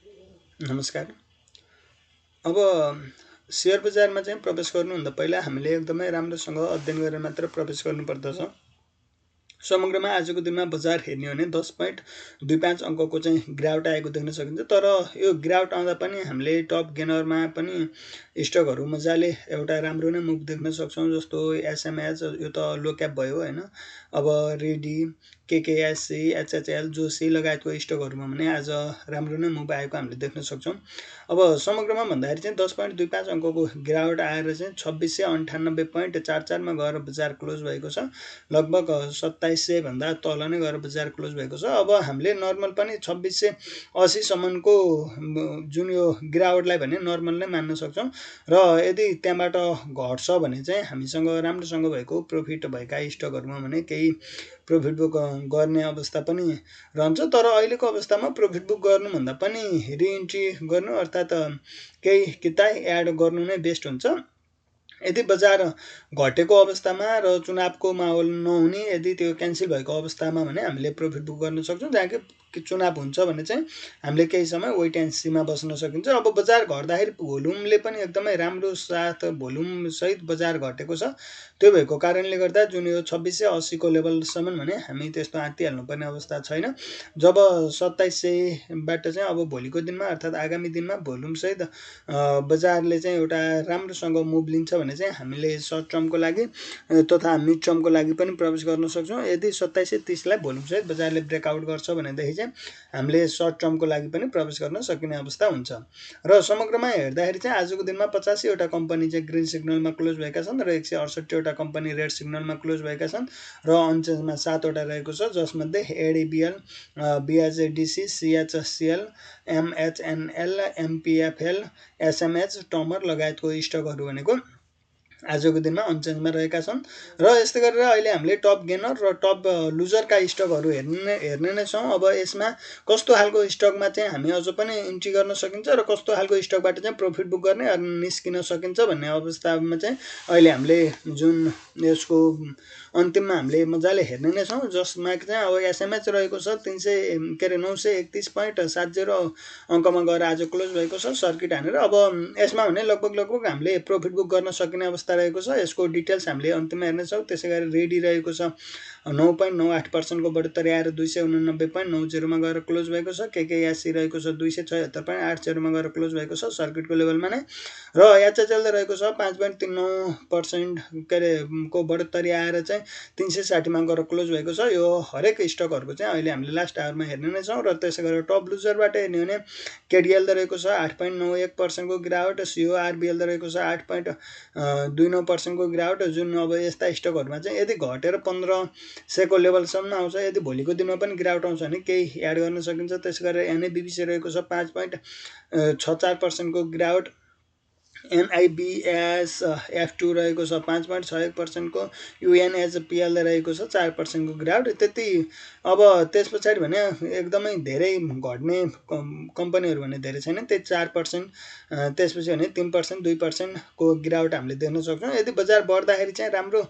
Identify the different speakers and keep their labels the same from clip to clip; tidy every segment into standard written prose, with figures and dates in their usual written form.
Speaker 1: नमस्कार। अब सेयर बजारमा चाहिँ प्रवेश गर्नुभन्दा पहिला हामीले एकदमै राम्रोसँग अध्ययन गरेर मात्र प्रवेश गर्नुपर्दछ। समग्रमा आजको दिनमा बजार हेर्ने हो भने 10.25 अङ्कको चाहिँ गिरावट आएको देख्न सकिन्छ। तर यो गिरावट आउँदा पनि हामीले टप गेनरमा पनि स्टकहरू मजाले एउटा राम्रो नै मुभ देख्न सक्छौँ। जस्तो एसएमएच यो त लो क्याप भयो होइन। अब रिडी, केकेएससी, एचएचएल, जोसी लगायतको स्टकहरूमा भने आज राम्रो नै मुभ आएको हामीले देख्न सक्छौँ। अब समग्रमा भन्दाखेरि चाहिँ 10.25 अङ्कको गिरावट आएर चाहिँ 2698.44मा गएर बजार क्लोज भएको छ। लगभग 2700 भन्दा तल नै गएर बजार क्लोज भएको छ। अब हामीले नर्मल पनि 2680 सम्मको जुन यो गिरावटलाई भने नर्मल नै मान्न सक्छौँ। र यदि त्यहाँबाट घट्छ भने चाहिँ हामीसँग राम्रोसँग भएको प्रफिट भएका स्टकहरूमा भने केही प्रफिट बुक गर्ने अवस्था पनि रहन्छ। तर अहिलेको अवस्थामा प्रफिट बुक गर्नुभन्दा पनि रिइन्ट्री गर्नु अर्थात् केही किता एड गर्नु नै बेस्ट हुन्छ। यदि बजार घटेको अवस्थामा र चुनावको माहौल नहुने यदि त्यो क्यान्सल भएको अवस्थामा भने हामीले प्रफिट बुक गर्न सक्छौँ। जहाँ कि चुनाव हुन्छ भने चाहिँ हामीले केही समय वेट एन्ड सीमा बस्न सकिन्छ। अब बजार घट्दाखेरि भोल्युमले पनि एकदमै राम्रो साथ भोल्युम सहित बजार घटेको छ। त्यो भएको कारणले गर्दा जुन यो 2680को लेभलसम्म भने हामी त्यस्तो आत्तिहाल्नुपर्ने अवस्था छैन। जब 2700बाट चाहिँ अब भोलिको दिनमा अर्थात् आगामी दिनमा भोल्युम सहित बजारले चाहिँ एउटा राम्रोसँग मुभ लिन्छ भने चाहिँ हामीले सर्ट टर्मको लागि तथा मिड टर्मको लागि पनि प्रवेश गर्न सक्छौँ। यदि 2730लाई भोल्युमसहित बजारले ब्रेकआउट गर्छ भनेदेखि चाहिँ हामीले सर्ट टर्मको लागि पनि प्रवेश गर्न सकिने अवस्था हुन्छ। र समग्रमा हेर्दाखेरि चाहिँ आजको दिनमा 85वटा कम्पनी चाहिँ ग्रिन सिग्नलमा क्लोज भएका छन् र 168वटा कम्पनी रेड सिग्नलमा क्लोज भएका छन् र अनचेन्जमा 7वटा रहेको छ। जसमध्ये एडिबिएल, बिएचडिसी, सिएचसिएल, एमएचएनएल, एमपिएफएल, एसएमएच, टमर लगायतको स्टकहरू भनेको आजको दिनमा अनचेन्जमा रहेका छन्। र यस्तै गरेर अहिले हामीले टप गेनर र टप लुजरका स्टकहरू हेर्ने नै छौँ। अब यसमा कस्तो खालको स्टकमा चाहिँ हामी अझ पनि इन्ट्री गर्न सकिन्छ र कस्तो खालको स्टकबाट चाहिँ प्रफिट बुक गर्ने निस्किन सकिन्छ भन्ने अवस्थामा चाहिँ अहिले हामीले जुन यसको अन्तिममा हामीले मजाले हेर्ने नै छौँ। जसमा चाहिँ अब एसएमएच रहेको छ 931.70 अङ्कमा गएर आज क्लोज भएको छ सर्किट हानेर। अब यसमा भने लगभग हामीले प्रफिट बुक गर्न सकिने अवस्था रहेको छ। यसको डिटेल्स हामीले अन्तिममा हेर्नेछौँ। त्यसै गरी रेडी रहेको छ 9.98%को बढोत्तरी आएर 289.90मा गएर क्लोज भएको छ। केकेएससी रहेको छ 276.80मा गएर क्लोज भएको छ सर्किटको लेभलमा नै। र एचएचएल रहेको छ 5.39% को बढोत्तरी आएर चाहिँ 360मा गएर क्लोज भएको छ। यो हरेक स्टकहरूको चाहिँ अहिले हामीले लास्ट आवरमा हेर्ने नै छौँ। र त्यसै गरेर टप लुजरबाट हेर्ने भने केडिएल रहेको छ 8.91%को गिरावट, सिओआरबिएल रहेको छ 8.29%को गिरावट। जुन अब यस्ता स्टकहरूमा चाहिँ यदि घटेर 1500को लेभलसम्म आउँछ, यदि भोलिको दिनमा पनि गिरावट आउँछ भने केही एड गर्न सकिन्छ। त्यसै गरेर एनएबिबिसी रहेको छ 5.64%को गिरावट, एनआइबिएस F2 रहेको छ 5.61%को, युएनएचपिएल रहेको छ 4%को गिरावट। त्यति अब त्यस पछाडि भने एकदमै धेरै घट्ने कम्पनीहरू भने धेरै छैन, त्यही 4%, त्यसपछि भने 3%, 2%को गिरावट हामीले देख्न सक्छौँ। यदि बजार बढ्दाखेरि चाहिँ राम्रो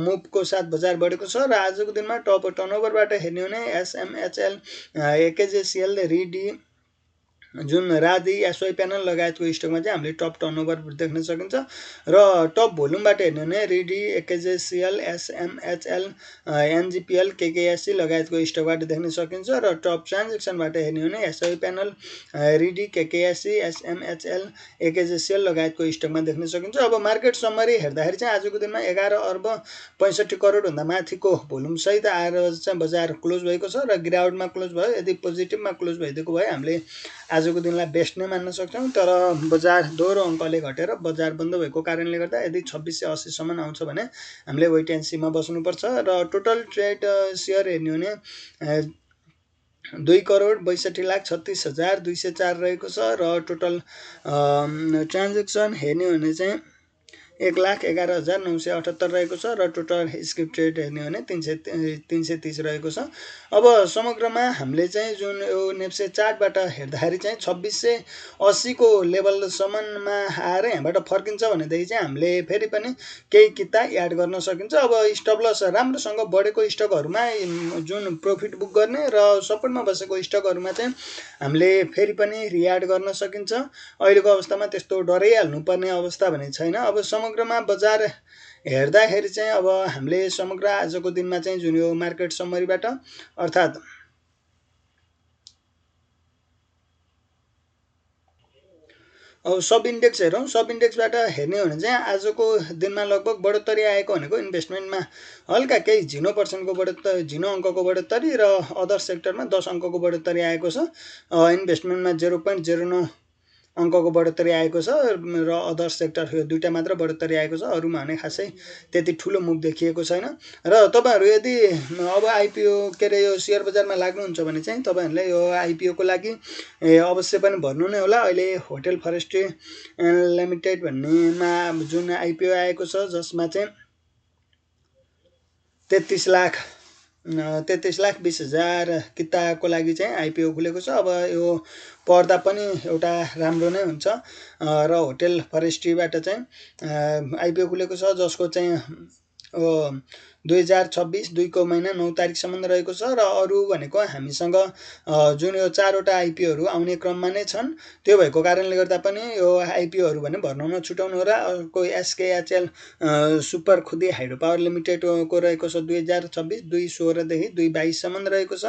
Speaker 1: मुभको साथ बजार बढेको छ। र आजको दिनमा टप टर्नओभरबाट हेर्ने भने एसएमएचएल, एकेजेसिएल, रिडी, जुन राजी, एसवाई प्यानल लगायतको स्टकमा चाहिँ हामीले टप टर्नओभर देख्न सकिन्छ। र टप भोल्युमबाट हेर्ने भने रिडी, एकेजेसिएल, एसएमएचएल, एनजिपिएल, केकेएससी लगायतको स्टकबाट देख्न सकिन्छ। र टप ट्रान्जेक्सनबाट हेर्ने भने SY panel, Ridi, KKSC, SMHL, एकेजेसिएल लगायतको स्टकमा देख्न सकिन्छ। अब मार्केट समरी हेर्दाखेरि चाहिँ आजको दिनमा 11 अर्ब 65 करोडभन्दा माथिको भोल्युमसहित आएर चाहिँ बजार क्लोज भएको छ र गिरावटमा क्लोज भयो। यदि पोजिटिभमा क्लोज भइदिएको भए हामीले आजको दिनलाई बेस्ट नै मान्न सक्छौँ। तर बजार दोहोरो अङ्कले घटेर बजार बन्द भएको कारणले गर्दा यदि 2680 सम्म आउँछ भने हामीले वेट एन्ड सीमा बस्नुपर्छ। र टोटल ट्रेड सेयर हेर्ने भने 2,62,36,204 रहेको छ। र टोटल ट्रान्जेक्सन हेर्ने भने चाहिँ 1,11,978 रहेको छ र टोटल स्क्रिप्ट रेट हेर्ने हो भने 330 रहेको छ। अब समग्रमा हामीले चाहिँ जुन यो नेप्से चार्टबाट हेर्दाखेरि चाहिँ 2680 को लेभलसम्ममा आएर यहाँबाट फर्किन्छ भनेदेखि चाहिँ हामीले फेरि पनि केही किता याड गर्न सकिन्छ। अब स्टप लस राम्रोसँग बढेको स्टकहरूमा जुन प्रफिट बुक गर्ने र सपोर्टमा बसेको स्टकहरूमा चाहिँ हामीले फेरि पनि रियाड गर्न सकिन्छ। अहिलेको अवस्थामा त्यस्तो डराइहाल्नुपर्ने अवस्था भने छैन। अब समग्रमा बजार हेर्दाखेरि चाहिँ अब हामीले समग्र आजको दिनमा चाहिँ जुन यो मार्केट समरीबाट अर्थात् अब सब इन्डेक्स हेरौँ। सब इन्डेक्सबाट हेर्ने हो भने चाहिँ आजको दिनमा लगभग बढोत्तरी आएको भनेको इन्भेस्टमेन्टमा हल्का केही 0% अङ्कको बढोत्तरी र अदर सेक्टरमा 10 अङ्कको बढोत्तरी आएको छ। इन्भेस्टमेन्टमा 0.09 अङ्कको बढोत्तरी आएको छ र अदर सेक्टर यो दुईटा मात्र बढोत्तरी आएको छ। अरूमा भने खासै त्यति ठुलो मुभ देखिएको छैन। र तपाईँहरू यदि अब आइपिओ के अरे यो सेयर बजारमा लाग्नुहुन्छ भने चाहिँ तपाईँहरूले यो आइपिओको लागि अवश्य पनि भर्नु नै होला। अहिले होटल फरेस्ट्री लिमिटेड भन्नेमा जुन आइपिओ आएको छ जसमा चाहिँ 33,20,000 किताको लागि चाहिँ आइपिओ खुलेको छ। अब यो पढ्दा पनि एउटा राम्रो नै हुन्छ र होटल फरेस्ट्रीबाट चाहिँ आइपिओ खुलेको छ जसको चाहिँ 2026 2 को महिना 9 तारिकसम्म रहेको छ। र अरू भनेको हामीसँग जुन यो 4वटा आइपिओहरू आउने क्रममा नै छन्। त्यो भएको कारणले गर्दा पनि यो आइपिओहरू भने भर्न नछुटाउनु होला। अर्को एसकेएचएल सुपर खुदी हाइड्रो पावर लिमिटेडको रहेको छ 2026 2/16 देखि 2/22सम्म रहेको छ।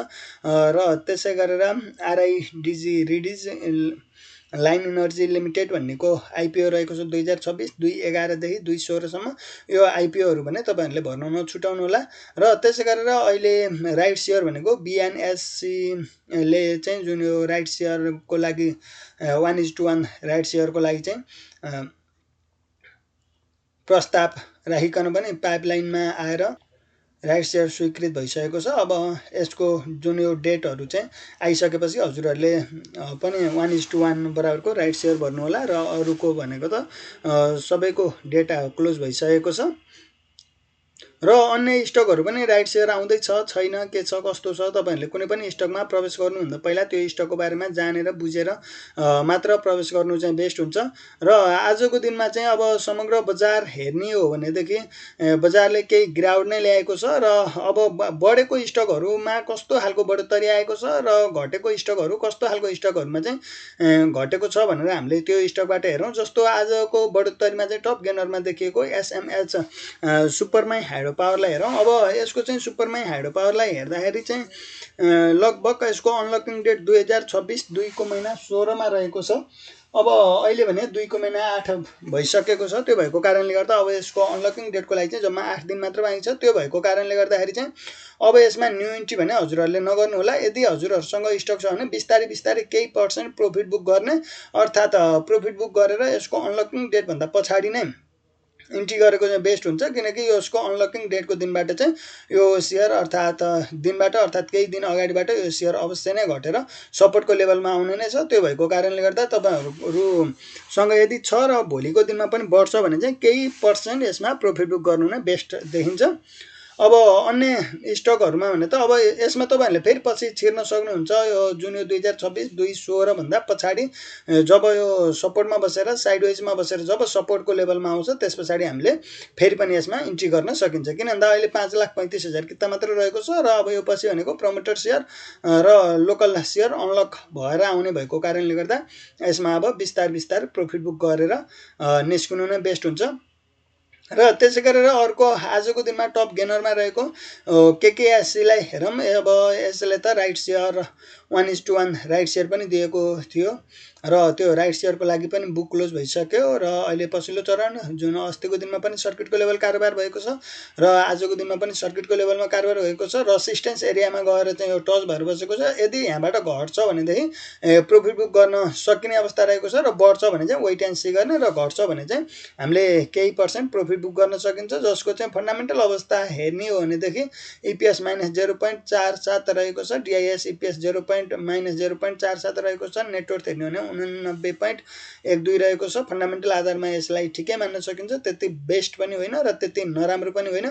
Speaker 1: र त्यसै गरेर आरआइडिजी रिडिज लाइन इनर्जी लिमिटेड भन्नेको आइपिओ रहेको छ 2026 2/11 देखि 2/16सम्म। यो आइपिओहरू भने तपाईँहरूले भर्न नछुटाउनु होला। र त्यसै गरेर अहिले राइट सेयर भनेको बिएनएससीले चाहिँ जुन यो राइट सेयरको लागि 1:1 राइट सेयरको लागि चाहिँ प्रस्ताव राखिकन पनि पाइपलाइनमा आएर राइट सेयर स्वीकृत भइसकेको छ। अब यसको जुन यो डेटहरू चाहिँ आइसकेपछि हजुरहरूले पनि 1:1 बराबरको राइट सेयर भर्नु होला। र अरूको भनेको त सबैको डेटा क्लोज भइसकेको छ। र अन्य स्टकहरू पनि राइट सेयर आउँदैछ छैन के छ कस्तो छ तपाईँहरूले कुनै पनि स्टकमा प्रवेश गर्नुभन्दा पहिला त्यो स्टकको बारेमा जानेर बुझेर मात्र प्रवेश गर्नु चाहिँ बेस्ट हुन्छ। र आजको दिनमा चाहिँ अब समग्र बजार हेर्ने हो भनेदेखि बजारले केही गिरावट नै ल्याएको छ। र अब बढेको स्टकहरूमा कस्तो खालको बढोत्तरी आएको छ र घटेको स्टकहरू कस्तो खालको स्टकहरूमा चाहिँ घटेको छ भनेर हामीले त्यो स्टकबाट हेरौँ। जस्तो आजको बढोत्तरीमा चाहिँ टप गेनरमा देखिएको एसएमएच सुपरमाई हाइड्रो पावरलाई हेरौँ। अब यसको चाहिँ सुपरमाई हाइड्रो पावरलाई हेर्दाखेरि चाहिँ लगभग यसको अनलकिङ डेट 2026 2 को महिना 16मा रहेको छ। अब अहिले भने 2 को महिना 8 भइसकेको छ। त्यो भएको कारणले गर्दा अब यसको अनलकिङ डेटको लागि चाहिँ जम्मा 8 दिन मात्र बाँकी छ। त्यो भएको कारणले गर्दाखेरि चाहिँ अब यसमा न्यू इन्ट्री भने हजुरहरूले नगर्नु होला। यदि हजुरहरूसँग स्टक छ भने बिस्तारै केही % प्रफिट बुक गर्ने अर्थात् प्रफिट बुक गरेर यसको अनलकिङ डेटभन्दा पछाडि नै इन्ट्री गरेको चाहिँ बेस्ट हुन्छ। किनकि यसको अनलकिङ डेटको दिनबाट चाहिँ यो सेयर अर्थात् केही दिन अगाडिबाट यो सेयर अवश्य नै घटेर सपोर्टको लेभलमा आउने नै छ। त्यो भएको कारणले गर्दा तपाईँहरूसँग यदि छ र भोलिको दिनमा पनि बढ्छ भने चाहिँ केही % यसमा प्रफिट बुक गर्नु नै बेस्ट देखिन्छ। अब अन्य स्टकहरूमा भने त अब यसमा तपाईँहरूले फेरि पछि छिर्न सक्नुहुन्छ। यो जुन यो 2026 2/16 भन्दा पछाडि जब यो सपोर्टमा बसेर साइडवेजमा बसेर जब सपोर्टको लेभलमा आउँछ त्यस पछाडि हामीले फेरि पनि यसमा इन्ट्री गर्न सकिन्छ। किन भन्दा अहिले 5,35,000 किता मात्र रहेको छ। र अब यो पछि भनेको प्रमोटर सेयर र लोकल सेयर अनलक भएर आउने भएको कारणले गर्दा यसमा अब बिस्तार प्रफिट बुक गरेर निस्किनु नै बेस्ट हुन्छ। र त्यसै गरेर अर्को आजको दिनमा टप गेनरमा रहेको केकेएससीलाई हेरौँ। अब यसले त राइट सेयर 1:1 राइट सेयर पनि दिएको थियो र त्यो राइट सेयरको लागि पनि बुक क्लोज भइसक्यो। र अहिले पछिल्लो चरण जुन अस्तिको दिनमा पनि सर्किटको लेभल कारोबार भएको छ र आजको दिनमा पनि सर्किटको लेभलमा कारोबार भएको छ। रेसिस्टेन्स एरियामा गएर चाहिँ यो टच भएर बसेको छ। यदि यहाँबाट घट्छ भनेदेखि प्रफिट बुक गर्न सकिने अवस्था रहेको छ। र बढ्छ भने चाहिँ वेट एन्ड सी गर्ने र घट्छ भने चाहिँ हामीले केही % प्रफिट बुक गर्न सकिन्छ। जसको चाहिँ फन्डामेन्टल अवस्था हेर्ने हो भनेदेखि इपिएस -0.47 रहेको छ। डिआइएस इपिएस 0.0 -0.47 रहेको छ। नेटवर्थ हेर्ने हो भने 89.12 रहेको छ। फन्डामेन्टल आधारमा यसलाई ठिकै मान्न सकिन्छ, त्यति बेस्ट पनि होइन र त्यति नराम्रो पनि होइन,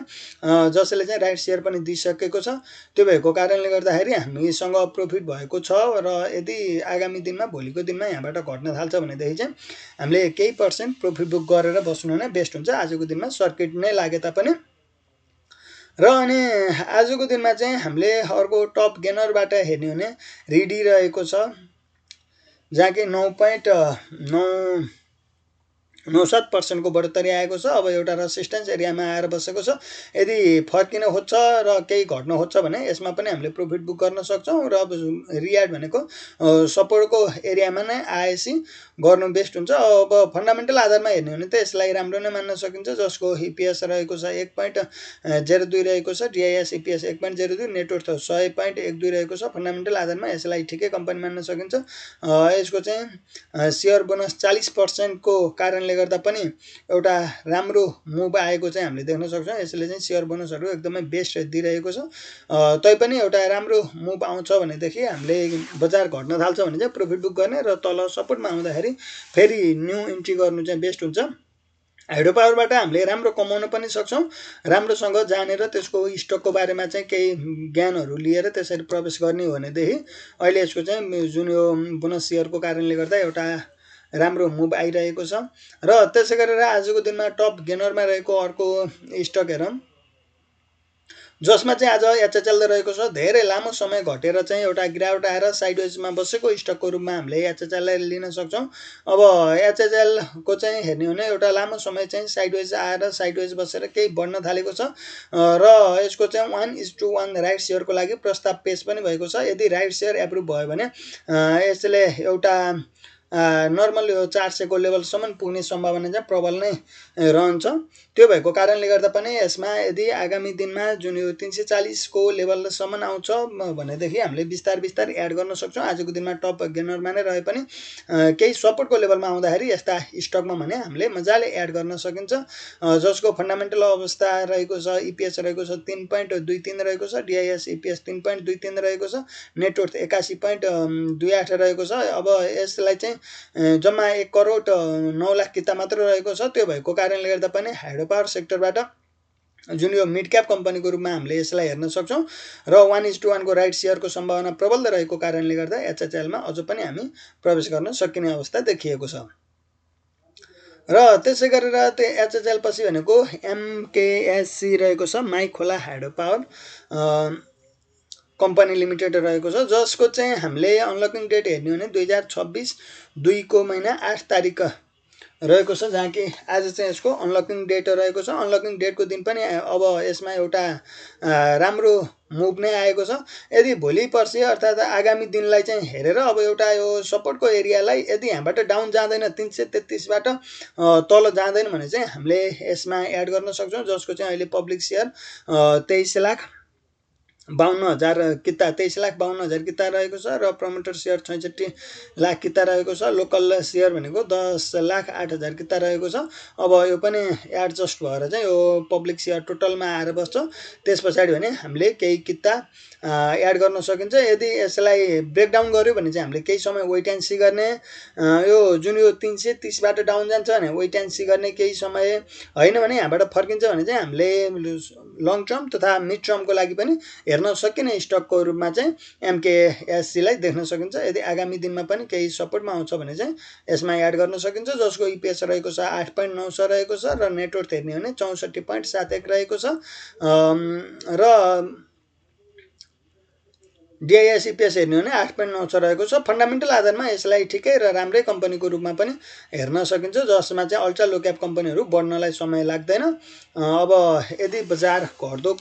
Speaker 1: जसले चाहिँ राइट सेयर पनि दिइसकेको छ। त्यो भएको कारणले गर्दाखेरि हामीसँग प्रफिट भएको छ र यदि आगामी दिनमा भोलिको दिनमा यहाँबाट घट्न थाल्छ भनेदेखि चाहिँ हामीले केही % प्रफिट बुक गरेर बस्नु नै बेस्ट हुन्छ। आजको दिनमा सर्किट नै लागे तापनि। र अनि आजको दिनमा चाहिँ हामीले अर्को टप गेनरबाट हेर्ने हो भने रिडी रहेको छ, जहाँ कि 9.97% को बढोत्तरी आएको छ। अब एउटा रेसिस्टेन्स एरियामा आएर बसेको छ। यदि फर्किन खोज्छ र केही घट्न खोज्छ भने यसमा पनि हामीले प्रफिट बुक गर्न सक्छौँ र रियाड भनेको सपोर्टको एरियामा नै आएपछि गर्नु बेस्ट हुन्छ। अब फन्डामेन्टल आधारमा हेर्ने हो भने त यसलाई राम्रो नै मान्न सकिन्छ, जसको इपिएस रहेको छ 1.02 रहेको छ, डिआइएस इपिएस 1.02, नेटवर्थ 100.12 रहेको छ। फन्डामेन्टल आधारमा यसलाई ठिकै कम्पनी मान्न सकिन्छ। यसको चाहिँ सेयर बोनस 40% को कारणले गर्दा पनि एउटा राम्रो मुभ आएको चाहिँ हामीले देख्न सक्छौँ। यसले चाहिँ सेयर बोनसहरू एकदमै बेस्ट दिइरहेको छ। तैपनि एउटा राम्रो मुभ आउँछ भनेदेखि हामीले बजार घट्न थाल्छ भने चाहिँ प्रफिट बुक गर्ने र तल सपोर्टमा आउँदाखेरि फेरि न्यू इन्ट्री गर्नु चाहिँ बेस्ट हुन्छ। हाइड्रो पावरबाट हामीले राम्रो कमाउन पनि सक्छौँ। राम्रोसँग जानेर त्यसको स्टकको बारेमा चाहिँ केही ज्ञानहरू लिएर त्यसरी प्रवेश गर्ने हो भनेदेखि अहिले यसको चाहिँ जुन यो बोनस सेयरको कारणले गर्दा एउटा राम्रो मुभ आइरहेको छ। र त्यसै गरेर आजको दिनमा टप गेनरमा रहेको अर्को स्टक हेरौँ, जसमा चाहिँ आज एचएचएल रहेको छ। धेरै लामो समय घटेर चाहिँ एउटा गिरावट आएर साइडवेजमा बसेको स्टकको रूपमा हामीले एचएचएललाई लिन सक्छौँ। अब एचएचएलको चाहिँ हेर्ने हो भने एउटा लामो समय चाहिँ साइडवेज आएर साइडवेज बसेर केही बढ्न थालेको छ र यसको चाहिँ 1:1 राइट सेयरको लागि प्रस्ताव पेश पनि भएको छ। यदि राइट सेयर एप्रुभ भयो भने यसले एउटा नर्मल यो 400 को लेभलसम्म पुग्ने सम्भावना चाहिँ प्रबल नै रहन्छ। त्यो भएको कारणले गर्दा पनि यसमा यदि आगामी दिनमा जुन यो 340 को लेभलसम्म आउँछ भनेदेखि हामीले बिस्तार एड गर्न सक्छौँ। आजको दिनमा टप गेनरमा नै रहे पनि केही सपोर्टको लेभलमा आउँदाखेरि यस्ता स्टकमा भने हामीले मजाले एड गर्न सकिन्छ, जसको फन्डामेन्टल अवस्था रहेको छ। इपिएस रहेको छ 3.23 रहेको छ, डिआइएस इपिएस 3.23 रहेको छ, नेटवर्थ 81.28 रहेको छ। अब यसलाई चाहिँ जम्मा 1.9 करोड किता मात्र रहेको छ। त्यो भएको कारणले गर्दा पनि हाइड्रो पावर सेक्टरबाट जुन यो मिड क्याप कम्पनीको रूपमा हामीले यसलाई हेर्न सक्छौँ र 1:1 को राइट सेयरको सम्भावना प्रबल रहेको कारणले गर्दा एचएचएलमा अझ पनि हामी प्रवेश गर्न सकिने अवस्था देखिएको छ। र त्यसै गरेर त्यो एचएचएल पछि भनेको एमकेएससी रहेको छ, माई खोला हाइड्रो पावर कम्पनी लिमिटेड रहेको छ, जसको चाहिँ हामीले अनलकिङ डेट हेर्ने हो भने 2026 2 को महिना 8 तारिक रहेको छ, जहाँ कि आज चाहिँ यसको अनलकिङ डेट रहेको छ। अनलकिङ डेटको दिन पनि अब यसमा एउटा राम्रो मुभ नै आएको छ। यदि भोलि पर्सि अर्थात् आगामी दिनलाई चाहिँ हेरेर अब एउटा यो सपोर्टको एरियालाई यदि यहाँबाट डाउन जाँदैन 333बाट तल जाँदैन भने चाहिँ हामीले यसमा एड गर्न सक्छौँ, जसको चाहिँ अहिले पब्लिक सेयर 23,52,000 किता 23,52,000 किता रहेको छ र प्रमोटर सेयर 66 लाख किता रहेको छ। लोकल सेयर भनेको 10,08,000 किता रहेको छ। अब यो पनि एडजस्ट भएर चाहिँ यो पब्लिक सेयर टोटलमा आएर बस्छ। त्यस पछाडि भने हामीले केही किता एड गर्न सकिन्छ। यदि यसलाई ब्रेकडाउन गर्यो भने चाहिँ हामीले केही समय वेट एन्ड सी गर्ने, यो जुन यो 330बाट डाउन जान्छ भने वेट एन्ड सी गर्ने केही समय, होइन भने यहाँबाट फर्किन्छ भने चाहिँ हामीले लङ टर्म तथा मिड टर्मको लागि पनि हेर्न सकिने स्टकको रूपमा चाहिँ एमकेएससीलाई देख्न सकिन्छ। यदि आगामी दिनमा पनि केही सपोर्टमा आउँछ भने चाहिँ यसमा एड गर्न सकिन्छ, जसको इपिएस रहेको छ 8.9 रहेको छ र नेटवर्थ हेर्ने हो भने 64.71 रहेको छ र डिआइएस इपिएस हेर्ने हो भने 8.9 रहेको छ। फन्डामेन्टल आधारमा यसलाई ठिकै र राम्रै कम्पनीको रूपमा पनि हेर्न सकिन्छ, जसमा चाहिँ अल्ट्रा लो क्याप कम्पनीहरू बढ्नलाई समय लाग्दैन। अब यदि बजार बढ्दो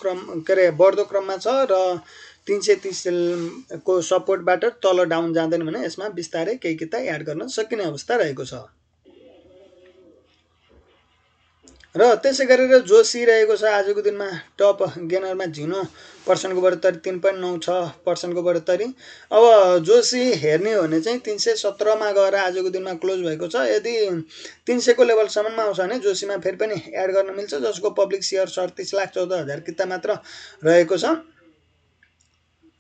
Speaker 1: क्रममा छ र 330 को सपोर्टबाट तल डाउन जाँदैन भने यसमा बिस्तारै केही किता एड गर्न सकिने अवस्था रहेको छ। र त्यसै गरेर जोशी रहेको छ आजको दिनमा टप गेनरमा 0% को बढोत्तरी, 3.96% को बढोत्तरी। अब जोशी हेर्ने हो भने चाहिँ 317 मा गएर आजको दिनमा क्लोज भएको छ। यदि 300 को लेभलसम्ममा आउँछ भने जोशीमा फेरि पनि एड गर्न मिल्छ, जसको पब्लिक सेयर 37,14,000 किता मात्र रहेको छ।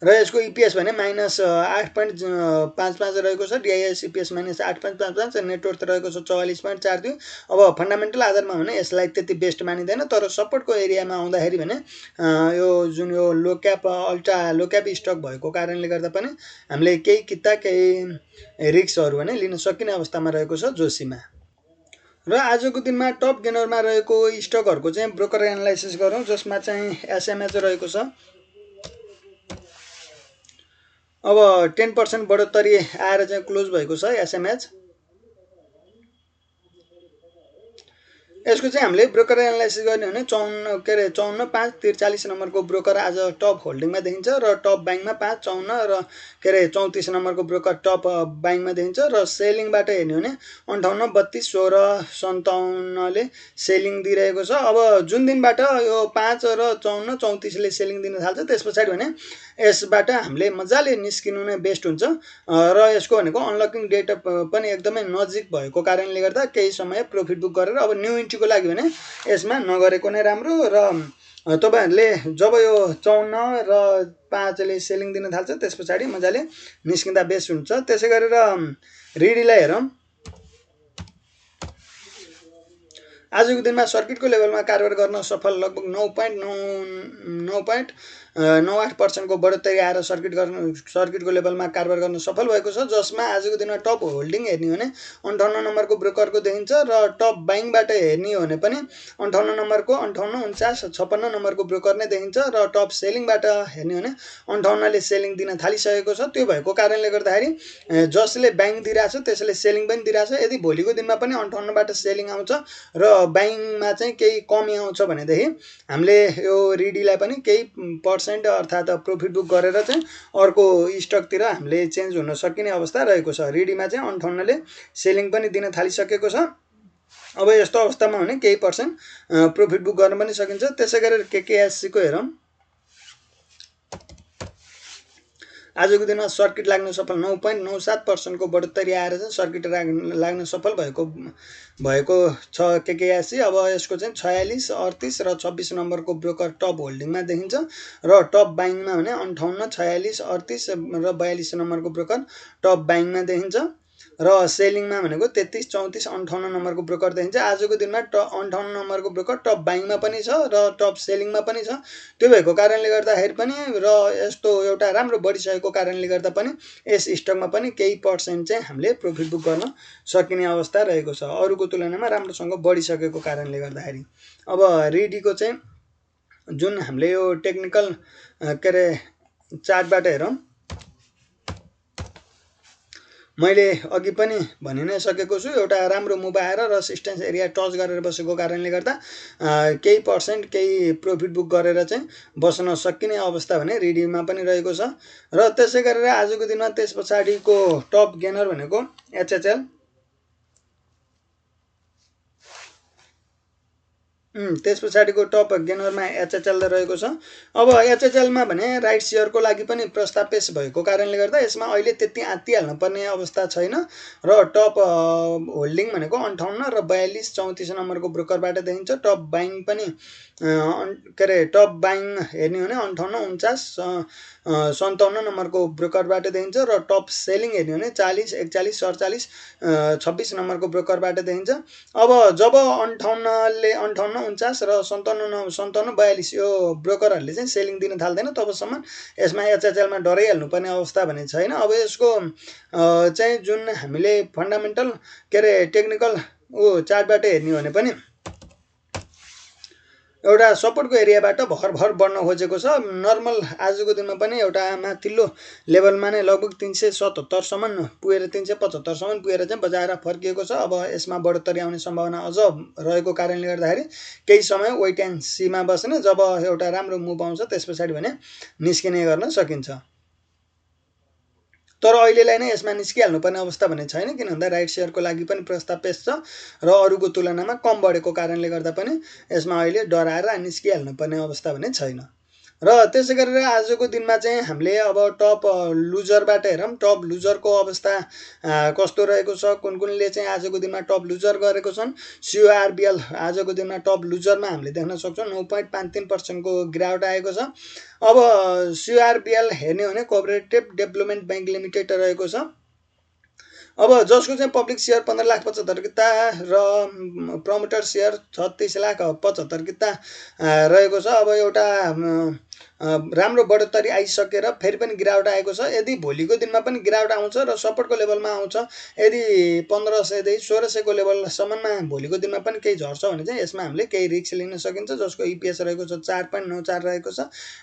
Speaker 1: र यसको इपिएस भने -8.55 रहेको छ। डिआइएस इपिएस -8.55, नेटवर्थ रहेको छ 44.42। अब फन्डामेन्टल आधारमा भने यसलाई त्यति बेस्ट मानिँदैन, तर सपोर्टको एरियामा आउँदाखेरि भने यो जुन यो low cap ultra low cap stock भएको कारणले गर्दा पनि हामीले केही किता केही रिस्कहरू भने लिन सकिने अवस्थामा रहेको छ जोशीमा। र आजको दिनमा टप गेनरमा रहेको स्टकहरूको चाहिँ ब्रोकर एनालाइसिस गरौँ, जसमा चाहिँ एसएमएच रहेको छ। अब 10% बढोत्तरी आएर चाहिँ क्लोज भएको छ एसएमएच। यसको चाहिँ हामीले ब्रोकर एनालाइसिस गर्ने हो भने 54,543 नम्बरको ब्रोकर आज टप होल्डिङमा देखिन्छ र टप बाइङमा 554 र 34 नम्बरको ब्रोकर टप बाइङमा देखिन्छ। र सेलिङबाट हेर्ने हो भने 58, 32, 16, 57ले सेलिङ दिइरहेको छ। अब जुन दिनबाट यो 5 र 54, 34ले सेलिङ दिन थाल्छ त्यस पछाडि भने यसबाट हामीले मजाले निस्किनु नै बेस्ट हुन्छ। र यसको भनेको अनलकिङ डेट पनि एकदमै नजिक भएको कारणले गर्दा केही समय प्रफिट बुक गरेर अब न्यू इन्ट्रीको लागि भने यसमा नगरेको नै राम्रो। र तपाईहरुले जब यो 54 र 5ले सेलिङ दिन थाल्छ त्यस पछाडि मजाले निस्किँदा बेस्ट हुन्छ। त्यसै गरेर रिडीलाई हेरौँ। आजको दिनमा सर्किटको लेभलमा कारोबार गर्न सफल लगभग 9.98% को बढोत्तरी आएर सर्किटको लेभलमा कारोबार गर्न सफल भएको छ, जसमा आजको दिनमा टप होल्डिङ हेर्ने हो भने 58 नम्बरको ब्रोकरको देखिन्छ। र टप बाइङबाट हेर्ने हो भने पनि 58 नम्बरको, 58, 49, 56 नम्बरको ब्रोकर नै देखिन्छ। र टप सेलिङबाट हेर्ने हो भने 58ले सेलिङ दिन थालिसकेको छ। त्यो भएको कारणले गर्दाखेरि जसले बाइङ दिइरहेछ त्यसले सेलिङ पनि दिइरहेछ। यदि भोलिको दिनमा पनि 58बाट सेलिङ आउँछ र बाइङमा चाहिँ केही कमी आउँछ भनेदेखि हामीले यो रिडीलाई पनि केही पर्सेन्ट अर्थात् प्रफिट बुक गरेर चाहिँ अर्को स्टकतिर हामीले चेन्ज हुन सकिने अवस्था रहेको छ। रिडीमा चाहिँ 58ले सेलिङ पनि दिन थालिसकेको छ। अब यस्तो अवस्थामा भने केही पर्सेन्ट प्रफिट बुक गर्न पनि सकिन्छ। त्यसै गरेर केकेएससी को हेरौँ। आजको दिनमा सर्किट लाग्न सफल 9.97% को बढोत्तरी आएर चाहिँ सर्किट लाग्न सफल भएको छ केकेएससी। अब यसको चाहिँ 46, 38 र 26 नम्बरको ब्रोकर टप होल्डिङमा देखिन्छ। र टप बाइङमा भने 58, 46, 38 र 42 नम्बरको ब्रोकर टप बाइङमा देखिन्छ। र सेलिङमा भनेको 33, 34, 58 नम्बरको ब्रोकर देखिन्छ। आजको दिनमा 58 नम्बरको ब्रोकर टप बाइङमा पनि छ र टप सेलिङमा पनि छ। त्यो भएको कारणले गर्दाखेरि पनि र यस्तो एउटा राम्रो बढिसकेको कारणले गर्दा पनि यस स्टकमा पनि केही पर्सेन्ट चाहिँ हामीले प्रफिट बुक गर्न सकिने अवस्था रहेको छ, अरूको तुलनामा राम्रोसँग बढिसकेको कारणले गर्दाखेरि। अब रिडीको चाहिँ जुन हामीले यो टेक्निकल चार्टबाट हेरौँ। मैले अघि पनि भनि नै सकेको छु, एउटा राम्रो मुभ आएर रेसिस्टेन्स एरिया टच गरेर बसेको कारणले गर्दा केही पर्सेन्ट केही प्रफिट बुक गरेर चाहिँ बस्न सकिने अवस्था भने रिडीमा पनि रहेको छ। र त्यसै गरेर आजको दिनमा त्यस पछाडिको टप गेनर भनेको एचएचएल। त्यस पछाडिको टप गेनरमा एचएचएल रहेको छ। अब एचएचएलमा भने राइट सेयरको लागि पनि प्रस्ताव पेश भएको कारणले गर्दा यसमा अहिले त्यति आत्तिहाल्नु पर्ने अवस्था छैन। र टप होल्डिङ भनेको 58 र 42, 34 नम्बरको ब्रोकरबाट देखिन्छ। टप बाइङ पनि टप बाइङ हेर्ने हो भने 58, 49, 57 नम्बरको ब्रोकरबाट देखिन्छ। र टप सेलिङ हेर्ने हो भने 40, 41, 47, 26 नम्बरको ब्रोकरबाट देखिन्छ। अब जब 58ले 58, 49 र 57, 42 यो ब्रोकरहरूले चाहिँ सेलिङ दिन थाल्दैन तबसम्म यसमा एचएचएलमा डराइहाल्नु पर्ने अवस्था भने छैन। अब यसको चाहिँ जुन हामीले फन्डामेन्टल टेक्निकल चार्टबाट हेर्ने हो भने पनि एउटा सपोर्टको एरियाबाट भर बढ्न खोजेको छ। नर्मल आजको दिनमा पनि एउटा माथिल्लो लेभलमा नै लगभग 377 सम्म पुगेर 375 सम्म पुगेर चाहिँ बजाएर फर्किएको छ। अब यसमा बढोत्तरी आउने सम्भावना अझ रहेको कारणले गर्दाखेरि केही समय वेट एन्ड सीमा बस्ने, जब एउटा राम्रो मुभ आउँछ त्यस पछाडि भने निस्किने गर्न सकिन्छ। तर अहिलेलाई नै यसमा निस्किहाल्नु पर्ने अवस्था भने छैन, किन भन्दा राइट सेयरको लागि पनि प्रस्ताव पेश छ र अरूको तुलनामा कम बढेको कारणले गर्दा पनि यसमा अहिले डराएर निस्किहाल्नु पर्ने अवस्था भने छैन। र त्यसै गरेर आजको दिनमा चाहिँ हामीले अब टप लुजरबाट हेरौँ टप लुजरको अवस्था कस्तो रहेको छ कुन कुनले चाहिँ आजको दिनमा टप लुजर गरेको छन्। सिओआरबिएल आजको दिनमा टप लुजरमा हामीले देख्न सक्छौँ 9.53%को गिरावट आएको छ। अब सिओआरबिएल हेर्ने हो भने कोअपरेटिभ डेभलपमेन्ट ब्याङ्क लिमिटेड रहेको छ। अब जसको चाहिँ पब्लिक सेयर 15,75,000 किता र प्रमोटर सेयर 36,75,000 किता रहेको छ। अब एउटा राम्रो बढोत्तरी आइसकेर फेरि पनि गिरावट आएको छ। यदि भोलिको दिनमा पनि गिरावट आउँछ र सपोर्टको लेभलमा आउँछ, यदि 1500 देखि 1600को लेभलसम्ममा भोलिको दिनमा पनि केही झर्छ भने चाहिँ यसमा हामीले केही रिस्क लिन सकिन्छ। जसको इपिएस रहेको छ 4.94 रहेको छ,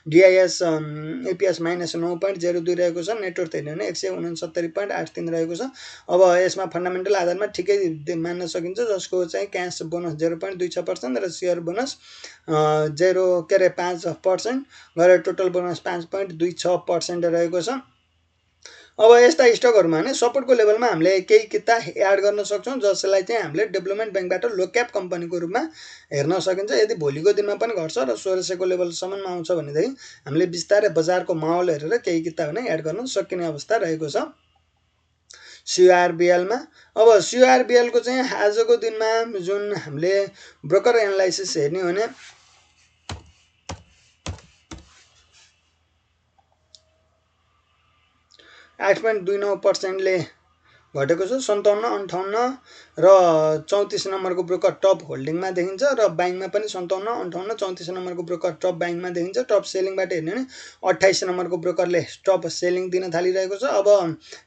Speaker 1: डिआइएस इपिएस -9.02 रहेको छ, नेटवर्थ हेर्ने भने 169.83 रहेको छ। अब यसमा फन्डामेन्टल आधारमा ठिकै मान्न सकिन्छ। जसको चाहिँ क्यास बोनस 0.26% र सेयर बोनस 5% गरेर टोटल बोनस 5.26% रहेको छ। अब यस्ता स्टकहरुमा भने सपोर्टको लेभलमा हामीले केही किता एड गर्न सक्छौँ, जसलाई चाहिँ हामीले डेभलपमेन्ट ब्याङ्कबाट लो क्याप कम्पनीको रूपमा हेर्न सकिन्छ। यदि भोलिको दिनमा पनि घट्छ र 1600को लेभलसम्ममा आउँछ भनेदेखि हामीले बिस्तारै बजारको माहौल हेरेर केही किता भने एड गर्न सकिने अवस्था रहेको छ सिओआरबिएलमा। अब सिओआरबिएलको चाहिँ आजको दिनमा जुन हामीले ब्रोकर एनालाइसिस हेर्ने हो भने 8.29%ले घटेको छ। 57, 58 र 34 नम्बरको ब्रोकर टप होल्डिङमा देखिन्छ र बाइङमा पनि 57, 58, 34 नम्बरको ब्रोकर टप बाइङमा देखिन्छ। टप सेलिङबाट हेर्ने भने 28 नम्बरको ब्रोकरले टप सेलिङ दिन थालिरहेको छ। अब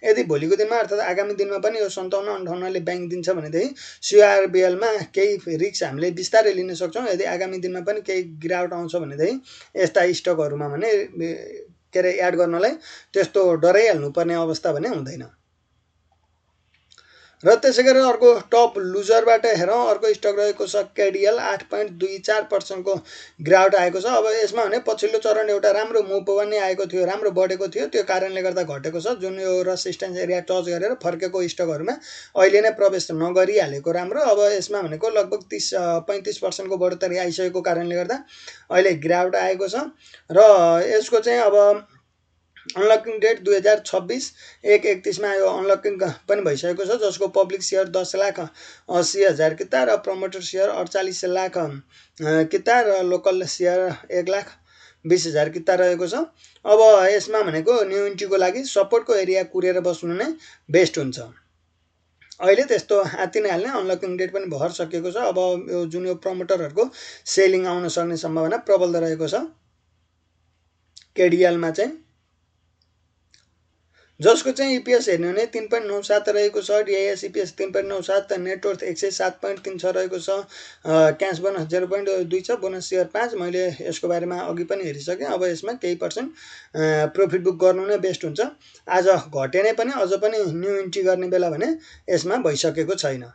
Speaker 1: यदि भोलिको दिनमा अर्थात् आगामी दिनमा पनि यो 57, 58ले बाइङ दिन्छ भनेदेखि सिओआरबिएलमा केही रिस्क हामीले बिस्तारै लिन सक्छौँ। यदि आगामी दिनमा पनि केही गिरावट आउँछ भनेदेखि यस्ता स्टकहरुमा भने के अरे एड गर्नलाई त्यस्तो डराइहाल्नुपर्ने अवस्था भने हुँदैन। र त्यसै गरेर अर्को टप लुजरबाट हेरौँ। अर्को स्टक रहेको छ केडिएल 8.24%को गिरावट आएको छ। अब यसमा भने पछिल्लो चरण एउटा राम्रो मुभ पनि आएको थियो, राम्रो बढेको थियो, त्यो कारणले गर्दा घटेको छ। जुन यो रेसिस्टेन्स एरिया टच गरेर फर्केको स्टकहरुमा अहिले नै प्रवेश नगरिहालेको राम्रो। अब यसमा भनेको लगभग 35% को बढोत्तरी आइसकेको कारणले गर्दा अहिले गिरावट आएको छ। र यसको चाहिँ अब अनलकिङ डेट 2026 1/31 मा यो अनलकिङ पनि भइसकेको छ। जसको पब्लिक सेयर 10,80,000 किता र प्रमोटर सेयर 48 लाख किता र लोकल सेयर 1,20,000 किता रहेको छ। अब यसमा भनेको न्यू इन्ट्रीको लागि सपोर्टको एरिया कुरेर बस्नु नै बेस्ट हुन्छ। अहिले त्यस्तो आत्ति नै हाल्ने अनलकिङ डेट पनि भर सकेको छ। अब यो जुन यो प्रमोटरहरुको सेलिङ आउन सक्ने सम्भावना प्रबल रहेको छ केडिएलमा चाहिँ। जसको चाहिँ इपिएस हेर्ने हो भने 3.97 रहेको छ, डिआइएस इपिएस 3.97, नेटवर्थ 107.3 छ रहेको छ, क्यास बोनस 0.2 छ, बोनस सेयर 5। मैले यसको बारेमा अघि पनि हेरिसकेँ। अब यसमा केही पर्सेन्ट प्रफिट बुक गर्नु नै बेस्ट हुन्छ। आज घटे नै पनि अझ पनि न्यू इन्ट्री गर्ने बेला भने यसमा भइसकेको छैन।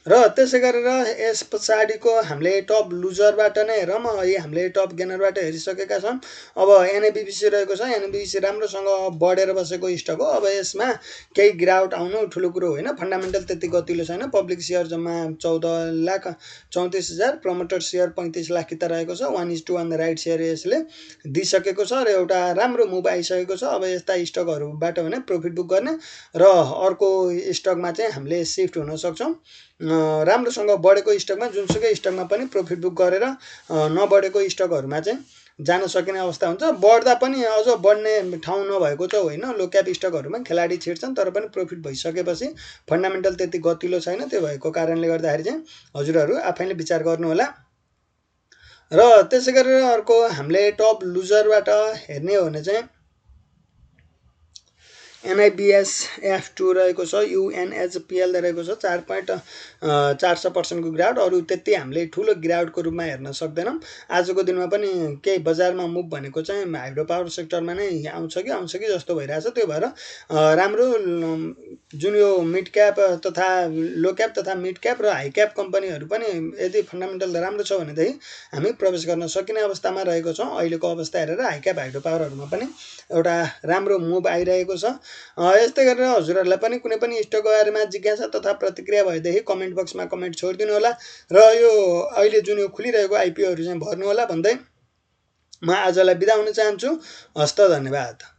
Speaker 1: र त्यसै गरेर यस पछाडिको हामीले टप लुजरबाट नै हेरौँ। अहिले हामीले टप गेनरबाट हेरिसकेका छौँ। अब एनएबिबिसी रहेको छ। एनएबिबिसी राम्रोसँग बढेर बसेको स्टक हो। अब यसमा केही गिरावट आउनु ठुलो कुरो होइन। फन्डामेन्टल त्यति गतिलो छैन। पब्लिक सेयर जम्मा 14,34,000, प्रमोटर सेयर 35 लाख किता रहेको छ। 1:1 राइट सेयर यसले दिइसकेको छ र एउटा राम्रो मुभ आइसकेको छ। अब यस्ता स्टकहरुबाट भने प्रफिट बुक गर्ने र अर्को स्टकमा चाहिँ हामीले सिफ्ट हुन सक्छौँ। राम्रोसँग बढेको स्टकमा जुनसुकै स्टकमा पनि प्रफिट बुक गरेर नबढेको स्टकहरुमा चाहिँ जान सकिने अवस्था हुन्छ। बढ्दा पनि अझ बढ्ने ठाउँ नभएको चाहिँ होइन। लो क्याप स्टकहरुमा खेलाडी छिर्छन् तर पनि प्रफिट भइसकेपछि फन्डामेन्टल त्यति गतिलो छैन। त्यो भएको कारणले गर्दाखेरि चाहिँ हजुरहरु आफैले विचार गर्नुहोला। र त्यसै गरेर अर्को हामीले टप लुजरबाट हेर्ने हो भने चाहिँ NIBSF2 रहेको छ, UNHPL रहेको छ 4.4% को गिरावट। अरु त्यति हामीले ठुलो गिरावटको रूपमा हेर्न सक्दैनौँ। आजको दिनमा पनि केही बजारमा मुभ भनेको चाहिँ हाइड्रो पावर सेक्टरमा नै आउँछ कि जस्तो भइरहेछ। त्यो भएर राम्रो जुन यो मिड क्याप तथा लो क्याप तथा मिड क्याप र हाई क्याप कम्पनीहरु पनि यदि फन्डामेन्टल राम्रो छ भनेदेखि हामी प्रवेश गर्न सकिने अवस्थामा रहेको छौँ। अहिलेको अवस्था हेरेर हाई क्याप हाइड्रो पावरहरुमा पनि एउटा राम्रो मुभ आइरहेको छ। यस्तै गरेर हजुरहरूलाई पनि कुनै पनि स्टकको बारेमा जिज्ञासा तथा प्रतिक्रिया भएदेखि कमेन्ट बक्समा कमेन्ट छोडिदिनु होला र यो अहिले जुन यो खुलिरहेको आइपिओहरू चाहिँ भर्नु होला भन्दै म आजलाई बिदा हुन चाहन्छु। हस्त, धन्यवाद।